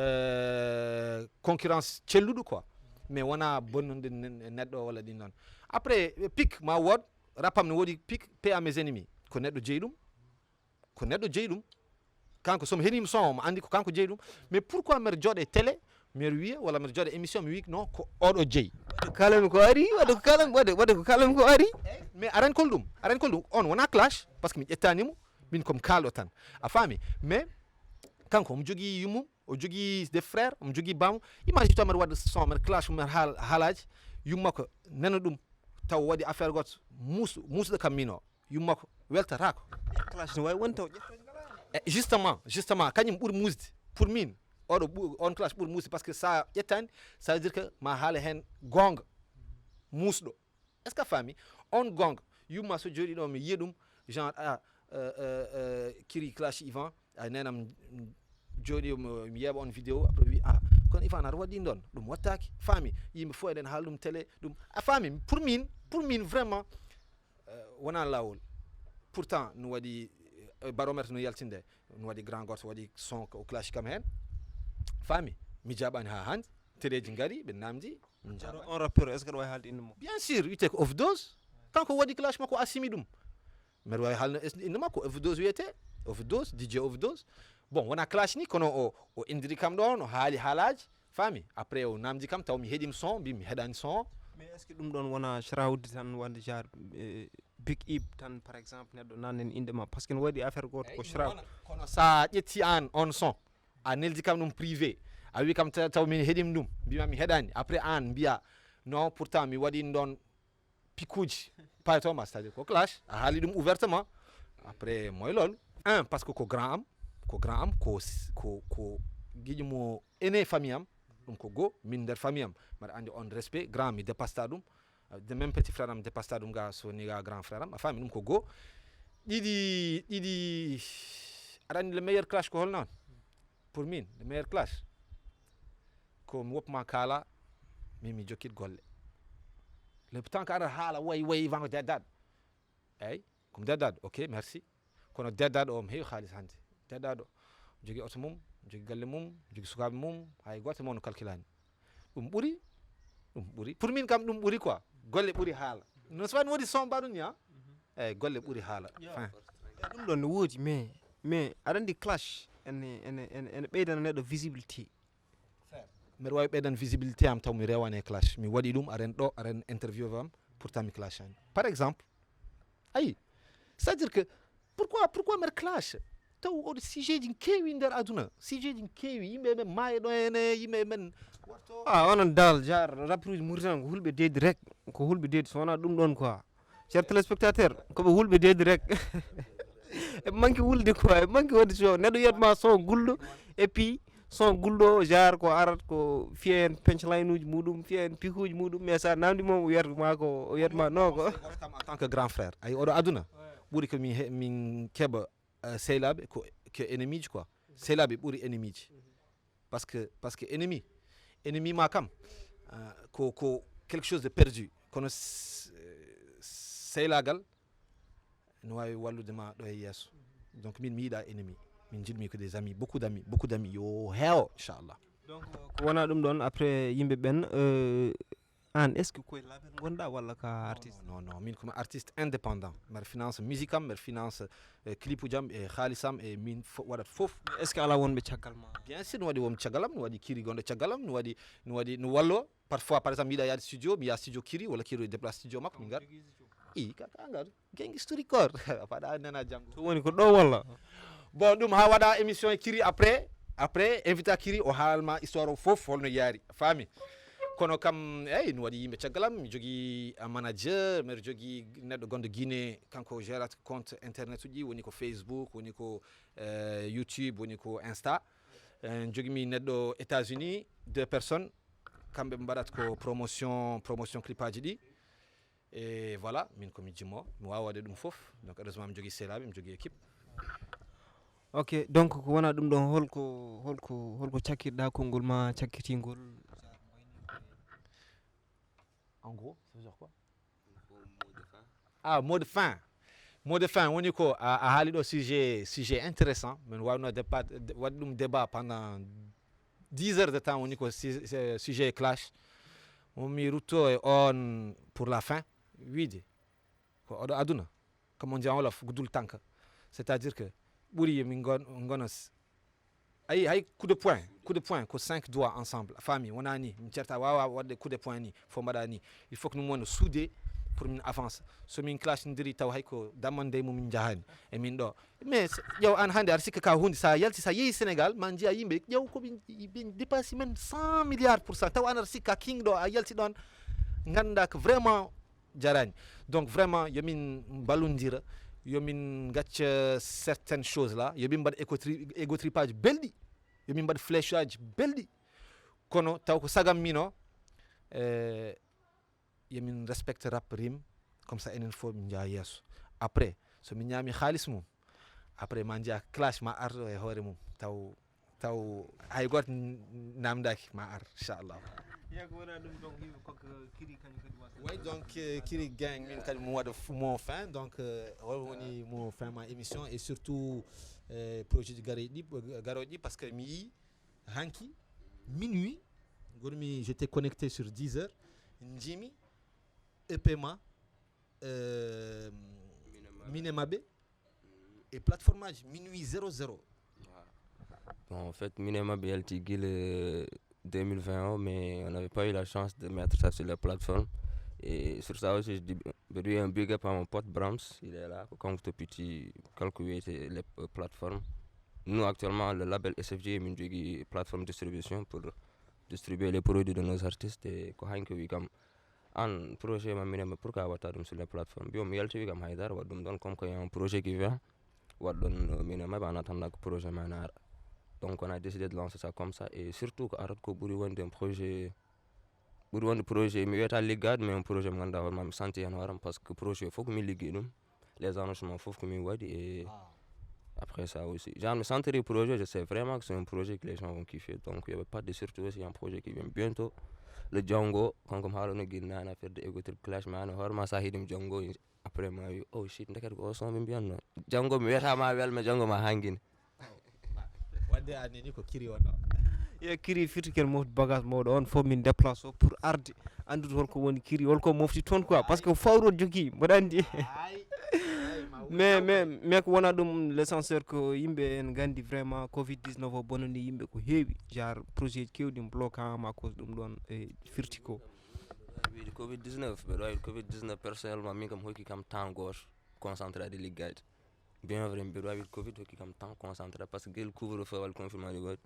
euh, concurrence celluɗo quoi. Mais wona bonnude ne- neɗɗo walla ɗin noon. Après, pic ma wood, rapam ne woodi pic, paix à mes ennemis. Ko neɗɗo jeyi ɗum. Ko neɗɗo jeyi ɗum. Kanko somi heɗima son omo andi ko kanko jeyi ɗum. Mais pourquoi mbeɗa jooɗe télé, mbeɗa wiya, walla mbeɗa jooɗe émission mi wi non ko oɗo jeyi? Waɗde ko kalami ko ari, waɗde ko kalami, waɗde waɗde ko kalami ko ari. Mais aran kol ɗum, aran kol ɗum. On wona clash, parce que mi ƴettanimo, min comme kalɗo tan. A faami? Mais kanko omo jogii yummum, o jogii des frères, omo jogii baamu. Imagine toi mbeɗa waɗa son, mbeɗa clash, mbeɗa haal haalaji, yumma ko nana ɗum, taw waɗi affaire goto, muus- muusɗo kam min o, yumma ko weltatako. Clash ne wawi won taw ƴettoje ngala. E justement, justement, kañum ɓuri muusde pour min. Oɗo ɓu- on clash ɓuri muusde parce que sa ƴettani, ça veut dire que ma haala hen goonga, muusɗo. Est-ce que a faami? On goonga, yumma so jooɗi ɗo mi yiya ɗum, genre a euh, euh, euh, kiri clash Yvan, a nenam jooɗi mi mi yeeɓa on vidéo, après wi a kono Yvan aɗa waɗi ɗon, ɗum wattaki, faami? Yimɓe fof eɗen haala ɗum télé, ɗum a faami? Pour min, pour min vraiment euh, wona lawol. Pourtant no waɗi euh, baromètre no yaltinde, no waɗi grand goto waɗi son o clash kam hen, faami? Mi jaɓani ha hande, téléji ngari ɓe namdi, min jaɓani. On rappeur, est-ce que aɗa wawi haalde inde mo? Bien sûr, wiyete ko Overdose. Kanko waɗi clash makko, asimi ɗum. Mbeɗa wawi haalno es- inde makko, Overdose wiyete. Overdose, DJ Overdose. Bon, wona clash ni, kono o o indiri kam ɗo, no haali haalaji, faami? Après o namdi kam, taw mi heɗima son, mbi mi heɗani son. Mais est-ce que ɗum ɗon wona shrawdi tan, wonde genre euh, big ib tan, par exemple, neɗɗo nannen inde ma, parce que no waɗi affaire goto ko shraw. Kono sa ƴetti an on son, a neldi kam ɗum privé, a wi kam ta- taw min heɗima ɗum, mbima mi heɗani, après an mbiya non, pourtant mi waɗi ɗon pikuji, paytoma, c'est-à-dire ko clash, a haali ɗum ouvertement. Après moy loolu, un, parce que ko grand am, ko grand am, ko s- ko ko giƴo mo ene famille am. Ɗum ko goo, min nder famille am mbaɗa andi on respect, grand mi dépasta ɗum. De même petit frère am dépasta ɗum ga, so ni ga grand frère am, a faami? Ɗum ko goo. Ɗiɗi, ɗiɗi, aɗa andi le meilleur clash ko holno on? Pour min le meilleur clash ko mi woppa ma kaala, min mi jokkit golle. Le temps que aɗa haala way way, vango deddad. Eyyi, komi deddad, ok, merci. Kono deddad o mi heewi haalis hande. Deddad o jogi oto mum, jogi galle mum, jogi sukaɓe mum, hay goto mo no calculani. Ɗum ɓuri, ɗum ɓuri, pour min kam ɗum ɓuri quoi. Golle ɓuri haala. No so wani woni son mbaɗuni ha, eyyi, golle ɓuri haala. Fin. Ɗum ɗon ne woodi, mais mais aɗa andi clash ene ene ene ene ɓeydana neɗɗo visibilité. Mbeɗa wawi ɓeydan visibilité am taw mi rewani e clash, mi waɗi ɗum, aɗa en ɗo, aɗa en interview am, pourtant mi clashani, par exemple. Ayi, c'est à dire que pourquoi pourquoi mbeɗa clash? Taw oɗo sujet ji keewi nder aduna, sujet ji keewi, yimɓe men maayo ɗo ene, yimɓe men warto. Ah, onon dal jar rappeuruji muritanan ko hulɓe deedi rek. Ko hulɓe deedi, so wona ɗum ɗon quoi. Cher téléspectateur, koɓe hulɓe deedi rek. E manque wulde quoi, e manque wonde show, neɗɗo wiyat ma son gulɗo. Et puis son gulɗo o genre ko arat ko fiya hen punchline uji muɗum, fiya hen pikuji muɗum, mais sa namdi mo o wiyat ma ko, o wiyat ma non ko. Kam en tant que grand frère, ay, oɗo aduna ɓuri ko min he- min keɓa euh, sehilaaɓe ko ko ennemi ji quoi. Sehilaaɓe ɓuri ennemi ji. Parce que parce que ennemi, ennemi ma kam euh, ko ko quelque chose de perdu, kono s- euh, sehilagal no wawi wallude ma ɗo e yeeso. Donc min mi yiɗa ennemi, min jiɗmi ko des amis, beaucoup d'amis, beaucoup d'amis yo heewo inchallah. Donc ko wona ɗum ɗon, après yimɓe ɓen euh, An, est ce que koye label gonɗa walla ka artiste? Non, non, min komi artiste indépendant. Mbeɗa finance musique am, mbeɗa finance eh, clip uji am e xaalis am e min fo- waɗat fof. Est ce que ala wonɓe caggal ma? Bien sûr, no waɗi won caggal am, no waɗi Kiri gonɗo caggal am, no waɗi no waɗi no wallo. Parfois par exemple yiɗa yaade studio, mi yaha studio Kiri walla Kiri déplace studio makko, min ngar i kaka ngar. Gang History Corps. Faɗa nana janngo. To woni ko ɗo walla? Bon, ɗum ha waɗa émission e Kiri, après après invita Kiri o haalma histoire o fof holno yaari, faami? Kono kam, eyi, no waɗi yimɓe caggal am. Mi jogii manager, mbeɗa jogii neɗɗo gonɗo Guinée, kanko gérata compte internet uji, woni ko Facebook, woni ko eh, YouTube, woni ko Insta. En jogimi neɗɗo États-Unis, deux personnes, kamɓe ɓe mbaɗata ko promotion promotion clip aji ɗi. E voilà, min komi jimmo, mi wawa waɗde ɗum fof. Donc heureusement mi jogii sehlaɓe, mi jogii équipe. Ok, donc ko wona ɗum ɗon, holko holko holko cakkirɗa konngol ma cakkitingol? En gros, ça veut dire quoi? Ah, mot de fin. Mot de fin, woni ko a, a haali ɗo sujet sujet intéressant, min wawno débat waɗi ɗum débat pendant dix heures de temps, woni ko su- su- sujet clash. Mo mi rutto e on pour la fin, wiide ko oɗo aduna, comme on dit en wolof, gudul tanka. C'est à dire que ɓuri min gon- gona s- ayi hay coup de poing, coup de poing ko cinq doigts ensemble, a faami? Wona ni min certa wawa waɗde coup de poing ni, fof mbaɗa ni. Il faut que min wona soudé pour min avance. So min clashdiri taw hay ko damman dey mum min jahani e min ɗo. Mais ƴeew an hannde aɗa sikka ka hunde, sa yalti sa yeehi Sénégal ma jiya yimɓe ƴeew ko ɓe ɓe dépassi men cent milliards pour cent, taw an aɗa sikka king ɗo a yalti ɗon, ganda ko vraiment jarani. Donc vraiment yomin mballondira, yomin gacca certaines choses là, yomin mbaɗa égotrip aji belɗi, yomin mbaɗa flèche aji belɗi. Kono taw ko sagam mino, eh, yomin respecte rap rim, comme ça enen fof min njaha yeeso. Après so min ñaami xaalis mum, après ma njiya clash ma arɗo e hoore mum, taw taw hay goto namdaki ma ar, inchallah. Yaa ko wona ɗum, donc yimɓe kokka Kiri kañum kadi wasa. Oui, donc euh, Kiri Gang min kadi mo waɗa f- mo fin, donc euh, hol woni mo fin ma émission et surtout euh, projet ji garoji ɗi garoji ɗi, parce que mi yii hanki minuit gonmi j'étais connecté sur dix heures, jimi E P ma euh, mine maɓɓe e plateforme aji minuit zéro zéro. Bon, en fait, mine maɓɓe yalti gila deux mille vingt o, mais on n'avait pas eu la chance de mettre ça sur les plateformes. Et sur ça aussi, je dis, je dis un big up à mon pote Brams, il est là, comme tout petit, calculé les euh, plateformes. Nous, actuellement, le label S F J, min jogui plateforme distribution pour distribuer les produits de nos artistes. Et ko hanki wi kam, an projet ma minen ma pourquoi watta ɗum sur les plateformes? Mbiyo mi yalti wi kam haydara, waɗ ɗum ɗon comme que y a un projet qui vient, waɗ ɗon minen ma ɓe en attendant que projet ma naara. Donc on a décidé de lancer ça comme ça, et surtout ko arat ko ɓuri wonde un projet, ɓuri wonde projet mi wiyata liggade, mais un projet mo ganduɗa hoore ma mi santi hen hooram, parce que projet fof ko min liggi ɗum, les annoncements fof ko min waɗi. Et après ça aussi, genre mi sentiri projet, je sais vraiment que c'est un projet que les gens vont kiffer. Donc il y avait pas de surtout aussi un projet qui vient bientôt. Le Django, kanko mi haalano guinnani affaire de égotrip clash, mi ani hoorema sa hiɗum Django. Après ma wi oh shit, ndeket ko o son ɓe mbiyanno Django, mi wiyata ma wel, mais Django ma hangine. Wadde anini ko Kiri wonno. Ye Kiri firti ken mofti bagage mawɗo on fof min déplace o pour arde anndude holko woni Kiri, holko mofti toon quoi, parce que fawru o jogui mboɗa andi. Mais mais mais ko wona ɗum, l'essentiel ko yimɓe en gandi vraiment covid dix-neuf o bonani yimɓe ko heewi, genre projet ji kewɗi bloquant ma cause ɗum ɗon e firti ko. Wiide covid dix-neuf, mbeɗa wawi covid dix-neuf personnellement min kam hokki kam temps goto concentré ade liggade. Bien vrai, mbeɗa wawi covid hokki kam temps concentré parce que guel couvre feu walla confinement ɗi waɗi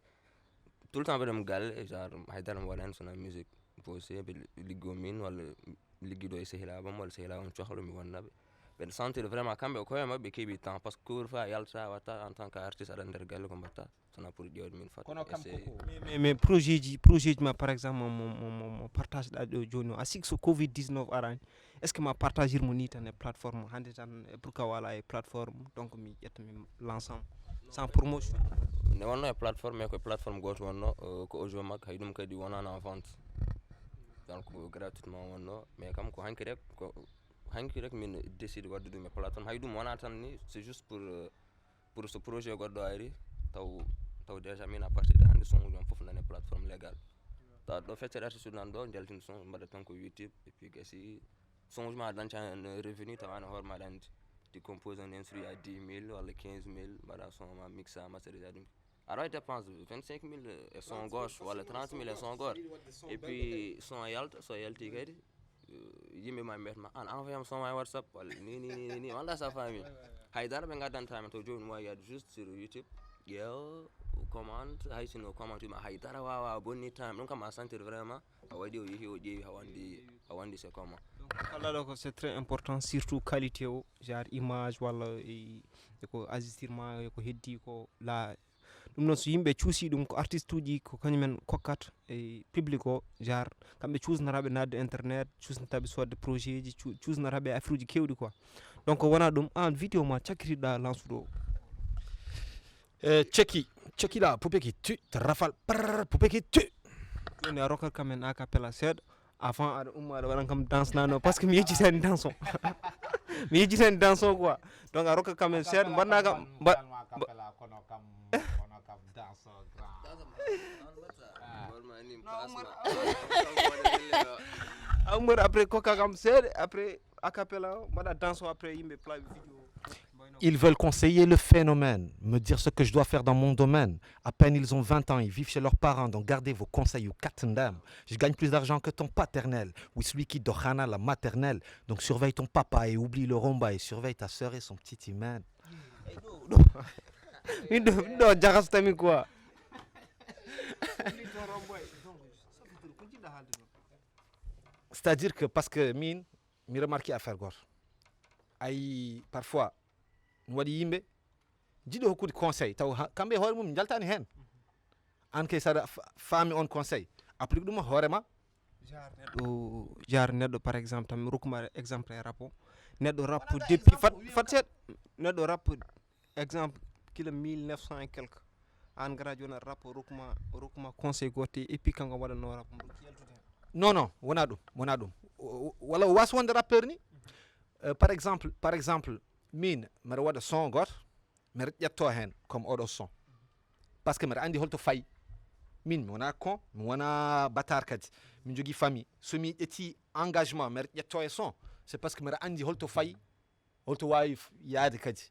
tout le temps mbeɗam galle, genre haydara mi waɗani sona musique. Posé ɓe liggo min walla liggiɗo e sehilaɓam walla sehilaɓam cohlo mi wonnaɓe. Mbeɗa sentir vraiment kamɓe koye maɓɓe keeɓi temps parce que couvre feu a yalta watta en tant que artiste aɗa nder galle ko mbatta sona pour ƴewde min fat. Kono kam koko mais mais mais projet ji projet ji ma par exemple mo mo mo mo partage ɗa ɗo joni o a sik so covid dix-neuf arani, est ce que ma partager mo ni tan e plateforme hande tan e pourquoi wala e plateforme donc mi ƴetta mi lance am sans promotion? Ne wonno e plateforme mais ko plateforme goto wonno euh, ko audio mak hay ɗum kadi wonano en vente. Donc gratuitement wonno mais kam ko hanki rek ko hanki rek min décide wadde ɗum e plateforme, hay ɗum wona tan ni c'est juste pour euh, pour so projet goɗɗo ari taw taw déjà min à partir de hande son uji on foof nane plateforme légal. Tawa ɗo feccere artiste nan ɗo, jaltin son, mbaɗa tan ko YouTube, et puis gasi, son ma dañta hen revenu, tawa an hoore ma aɗa andi. Ti compose un instru à dix mille walla quinze mille, mbaɗa son ma, mixa, masterise ɗum. Aɗa wawi dépense vingt-cinq mille e son gauche, walla trente mille e son gauche. Et puis son yalta, so yalti kadi, euh, yimɓe ma mbiyata ma, an envoyam son ma e WhatsApp, walla ni, ni, ni, ni, ni, walla sa faami. Haydara ɓe gaddanta men to, joni mo yaade juste sur YouTube, ƴeew, comment, hay sino comment ma, haydara wawa bonni time, ɗum kam a sentir vraiment, a waɗi o yeehi o ƴeewi, a wandi, a wandi c'est comment. Donc, kalɗa ɗo ko c'est très important, surtout qualité o, genre image walla e, e ko ajustirement, e ko heddi ko la. Ɗum noon, so yimɓe cuusi ɗum, ko artiste uji ko kañumen kokkat e public o, genre kamɓe cuusnata ɓe naatde internet, cuusnata ɓe soodde projet ji, cu-, cuusnata ɓe affaire uji kewɗi quoi. Donc wona ɗum, an vidéo ma cakkitiɗa lansude o. Eh, ceki, ceki la, poupée qui tue, te rafale, prrr, poupée qui tue. Joni a rokkat kam en a cappella seeɗa, avant aɗa umma aɗa waɗan kam danse nano, parce que mi yejjitani danse o. Mi yejjitani danse o quoi. Donc a rokkat kam en seeɗa, mbaɗna kam, mba- Kono kam, kono kam danse grand. A ummat après kokka kam seeɗa, après a cappella o, mbaɗa danse o, après yimɓe pla vidéo. Ils veulent conseiller le phénomène, me dire ce que je dois faire dans mon domaine. À peine ils ont vingt ans, ils vivent chez leurs parents, donc gardez vos conseils au katndam. Je gagne plus d'argent que ton paternel, ou celui qui dohana la maternelle. Donc surveille ton papa et oublie le romba et surveille ta sœur et son petit hymen. Min ɗo, min ɗo jakastami quoi. C'est-à-dire que, parce que min, mi remarque affaire goto, ay parfois mi waɗi yimɓe jiɗo hokkude conseil, taw ha- kamɓe e hoore mum jaltani hen. An kay saɗa fa- faami on conseil, applique ɗum hoorema. Genre neɗɗo, genre neɗɗo par exemple, tan mi rokkuma exemple e rap o. Neɗɗo rap depuis fat fat seeɗa. Neɗɗo rap exemple kila mille neuf cent et quelque. An gara joni aɗa rap, o rokkuma, o rokkuma conseil goto, et puis kanko waɗanno rap mo rokki yaltude hen. Non, non, wona ɗum, wona ɗum. O- o- walla o wasa wonde rappeur ni. Euh, par exemple, par exemple, min mbeɗa waɗa son goto, mbeɗa ƴetto hen comme oɗo son, parce que mbeɗa andi holto fayi. Min mi wona con, mi wona batar kadi, mi jogui famille. Somi ƴetti engagement mbeɗa ƴetto e son, c'est parce que mbeɗa andi holto fayi, holto wawi f- yaade kadi.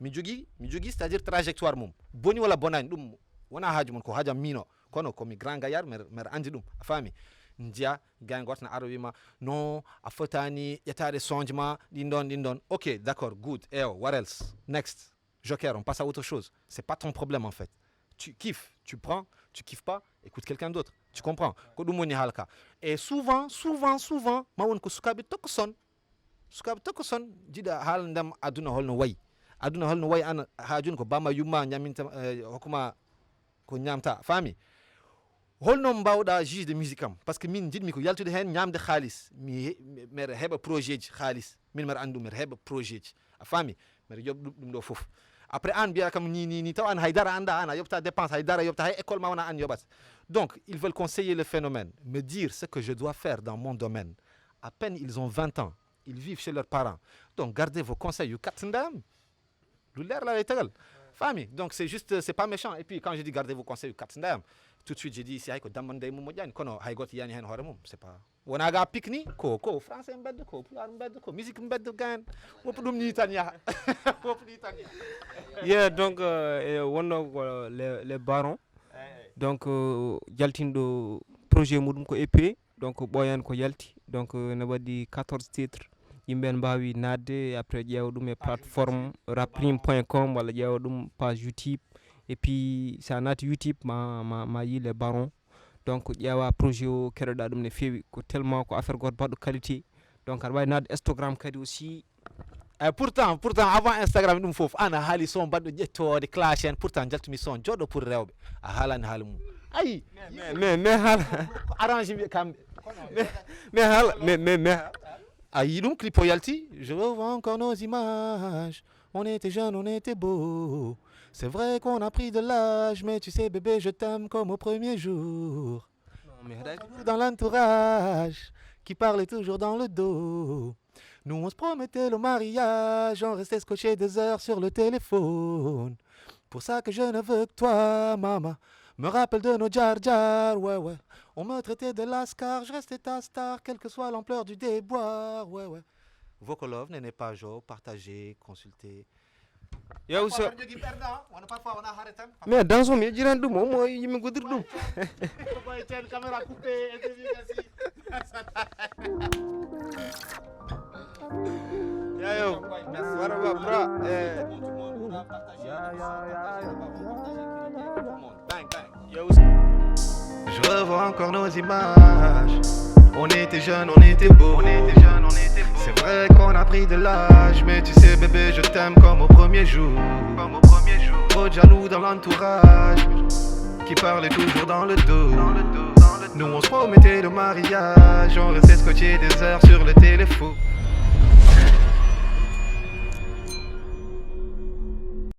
Mi jogui, mi jogui, c'est-à-dire trajectoire mum, boni walla bonani, ɗum wona haaju mon, ko haajam mino. Kono komi grand gaillard, mbeɗa mbeɗa andi ɗum, a faami. Jiya gain goto na ara wima, non, a fotani ƴettade sonjement, ɗin ɗon, ɗin ɗon. Ok, d'accord, good, ewo, what else? Next. Joker, on passe à autre chose. C'est pas ton problème en fait. Tu kiffes, tu prends, tu kiffes pas, écoute quelqu'un d'autre. Tu comprends? Ko ɗum woni halka. Et souvent, souvent, souvent, ma won ko sukaɓe tokko son. Sukaɓe tokko son jiɗa haala ndem aduna holno wayi. Aduna holno wayi, an ha joni ko bamma yumma ñaminta, eh, hokkuma ko ñamta, faami? Holno mbawɗa juge de musique am? Parce que min jiɗmi ko yaltude hen, ñamde xaalis. Mi he- mi- mbeɗa heɓa projet ji xaalis. Min mbeɗa andi ɗum, mbeɗa heɓa projet ji, a faami? Mbeɗa yoɓ ɗum ɗum ɗo foof. Après an mbiya kam ni ni ni, taw an haydara anda, an a yoɓta dépense haydara, yoɓta hay école ma wona an yoɓat. Donc ils veulent conseiller le phénomène, me dire ce que je dois faire dans mon domaine. À peine ils ont vingt ans, ils vivent chez leurs parents. Donc gardez vos conseils, you kat ndam. Lu leer la lay tegal. Faami? Donc c'est juste, c'est pas méchant. Et puis quand je dis gardez vos conseils, you kat ndam, tout de suite je dis si hay ko damman day mum moƴƴani, kono hay goto yani hen hoore mum, c'est pas, wona ga pique ni, ko ko français mbedda, ko pulaar mbedda, ko musique mbedda, gan woppu ɗum ni tan yaha. Woppu ni tan yaha. Yeah, donc euh, e wonno ko les, les barons, donc euh, jaltinɗo projet muɗum ko E P, donc ɓooyan ko yalti, donc euh, ne waɗi quatorze titres. Yimɓe en mbawi nadde après ƴeewa ɗum e plateforme raprim point com walla ƴeewa ɗum page YouTube. Et puis sa naati YouTube ma ma ma yi les barons. Donc ƴeewa projet o, keɗoɗa ɗum ne feewi, ko tellement ko affaire goto baɗɗo qualité. Donc aɗa wawi nadde Instagram kadi aussi. Eh, pourtant pourtant avant Instagram ɗum foof an a haali son mbaɗɗo ƴettode clash en, pourtant jaltumi son joɗɗo pour rewɓe, a haalani haala mum. Ayi. Mais mais mais haala. Ko arrange mbiya kamɓe. Mais haala mais mais mais. A yii ɗum, clip o yalti. Je revois encore nos images. On était jeunes, on était beaux. C'est vrai qu'on a pris de l'âge, mais tu sais bébé, je t'aime comme au premier jour. Non mais haɗa Toujours dans l'entourage, qui parle toujours dans le dos. Nous on se promettait le mariage, on restait scotché des heures sur le téléphone. Pour ça que je ne veux que toi, maman. Me rappelle de nos jar jar, ouais, ouais. On me traitait de lascar, je restais ta star, quelle que soit l'ampleur du déboire, ouais, ouais. Vocal Love, Nene Pajo, partagez, consultez. Yo, so. Mais dans son, mi jiran ɗum, omo yimi godir ɗum. Yayo, what about, bro? Eh. Yo. Je revois encore nos images. On était jeunes, on était beaux. C'est vrai qu'on a pris de l'âge, mais tu sais, bébé, je t'aime comme au premier jour. Trop de jaloux dans l'entourage qui parlait toujours dans le dos. Nous, on se promettait le mariage, on restait scotchés des heures sur le téléphone.